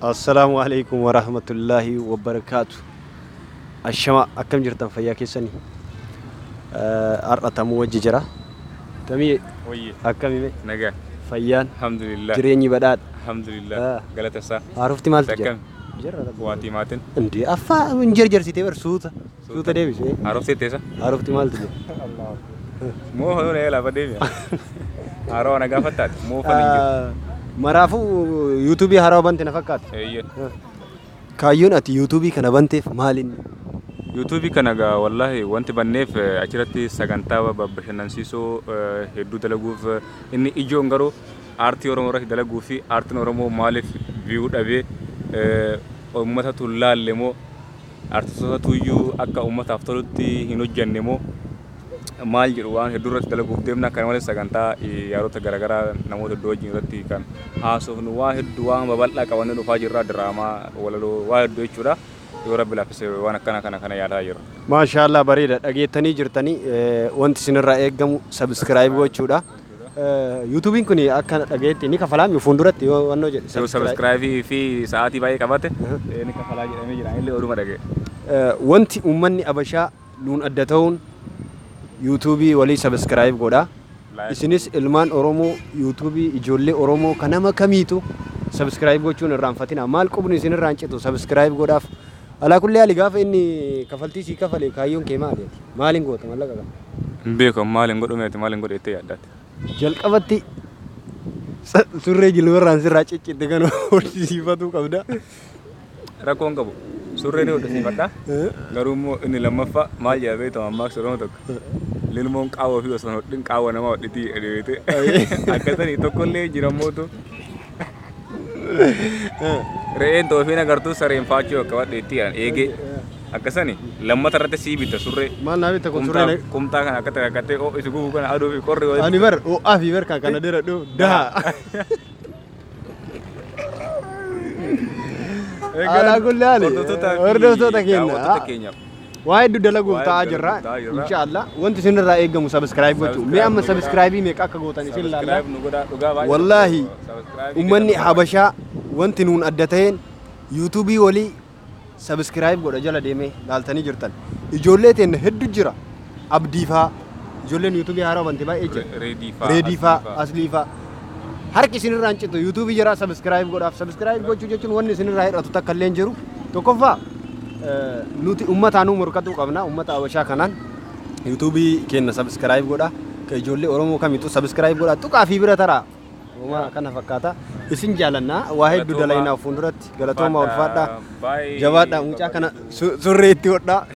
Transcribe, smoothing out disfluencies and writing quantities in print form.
Assalaamu alaikum warahmatullaahi wabarakaatu. Ashama, akkam jirtan? Fayyaa keessanii? Har'a Tamuu wajji jira. Tamii. Wayye. Akkami mee? Nagaa. Fayyaan? Alhamdulillah. Jireenyi badhaadha? Alhamdulillah. Galata isaa. Haarofti maaltu jira? Akkam? Jira Rabbi. Waatii maatiin. Indee affaa hin jarjarsitee bar, suuta. Suuta deebisee. Haarofti teessa. Haarofti maaltu jira? Moo horii lafa deemi. Haaroo na gaafattaati. Moo fan hin jiru. Maraafuu yuutuubii haarawaa bante na fakkaata. Eeyyee. Kaayyoon ati yuutuubii kana banteef maalinni? Yuutuubii kana gaa wallahi wanti banneef achirratti sagantaa bashannansiisoo hedduu dalaguuf. Inni ijoon garuu aartii Oromoo irratti dalaguu fi aartiin Oromoo maaliif view dhabee, uummatatu hin laalle moo, artistootatu iyyuu akka uummataaf tolutti hin hojjenne moo maal jedhu, waan hedduu irratti dalaguuf deemna. Kana malees sagantaa yaadota garaagaraa namoota hedduu wajjin irratti kan haasofnu, waan hedduu, waan babal'aa qabannee dhufaa jirra. Diraamaa, walaloo, waa hedduu jechuudha. Yoo Rabbi laaffise waan akkana kana kana yaadaa jira. Maashaallah, bareeda. Dhageettanii jirtanii, wanti isinirraa eeggamu subscribe gochuudha. Yuutuubiin kun akka dhageetti ni kafalaami fuulduratti yoo wannoo jedhe? Yoo subscribe fi sa'aatii baay'ee qabate ni kafalaa jedhamee jira, illee oduma dhagee. Wanti uummanni Abashaa nuun adda ta'uun yuutuubii walii subscribe godha. Isinis ilmaan Oromoo yuutuubii ijoollee Oromoo kan nama kamiitu subscribe gochuun irraanfatina. Maal qubni isin irraan citu, subscribe godhaaf. Alaa kullee ali gaafa inni kafaltii sii kafale kaayyoon kee maali? Maaliin goota mallaqa kana? Hin beeku, maaliin godhu meeti, maaliin godhe jettee yaaddaati? Jalqabatti surree jilbarraan sirraa ciccitte kan horsiifatuu qabda. Rakkoon qabu. Surree ni hodhisiifadha. Garuu immoo inni lammaffaa maal jedha beektaa mammaaksa Oromoo tokko? Lilmoon qaawwa fi osoo hin hodhin qaawwa nama hodhitii jedhe beekte. Akkasanii tokkollee jira mootu. Re'een toofiin agartuu sareen faachuu akka wadheetti jedhan eegee. Akkasani lammata irratti sii bitta surree. Maal naa bitta kun surree? Kumtaa kana akka takakkatee ho'isu gubu kana aduu fi qorri walitti. Ani bar ho'aa fi bar kan kana dheeradhu daha. Alaa kulli haali, hordoftoota keenya. Daawwattoota keenyaaf. Waa hedduu dalaguuf Waa taa'aa hedduu jirra. dalaguuf taa'aa jirra. Inshaallah wanti isinirraa eeggamu subscribe gochuu. Mee amma Subscribe subscribe meeqa akka gootan isin laalla. Subscribe nu godhaa, dhugaa baay'ee. Wallaahi Subscribe uummanni Habashaa wanti nuun adda ta'een yuutuubii walii subscribe godha jala deemee laaltanii jirtan. Ijoollee teenya hedduu jira. Abdii faa, ijoolleen yuutuubii haaraa bante baay'ee jira. Reedii faa. Reedii faa, Aslii faa. Harki isinirraa hin citu yuutuubii jira subscribe godhaaf. Subscribe gochuu jechuun wanni isinirraa hir'atu takka illee hin jiru. Tokkoffaa, nuti uummataanuu morkatuu qabna, uummata Habashaa kanaan. Yuutuubii keenya subscribe godha. Ka ijoollee Oromoo kamitu subscribe godha. Tuqaa fi bira taraa. Homaa kana fakkaata. Isin jaalannaa, waa hedduu Galatooma. dalaynaa fuulduratti. Galatooma, ulfaadhaa. Baay'ee. Jabaadhaa, mucaa kana surree itti hodhaa.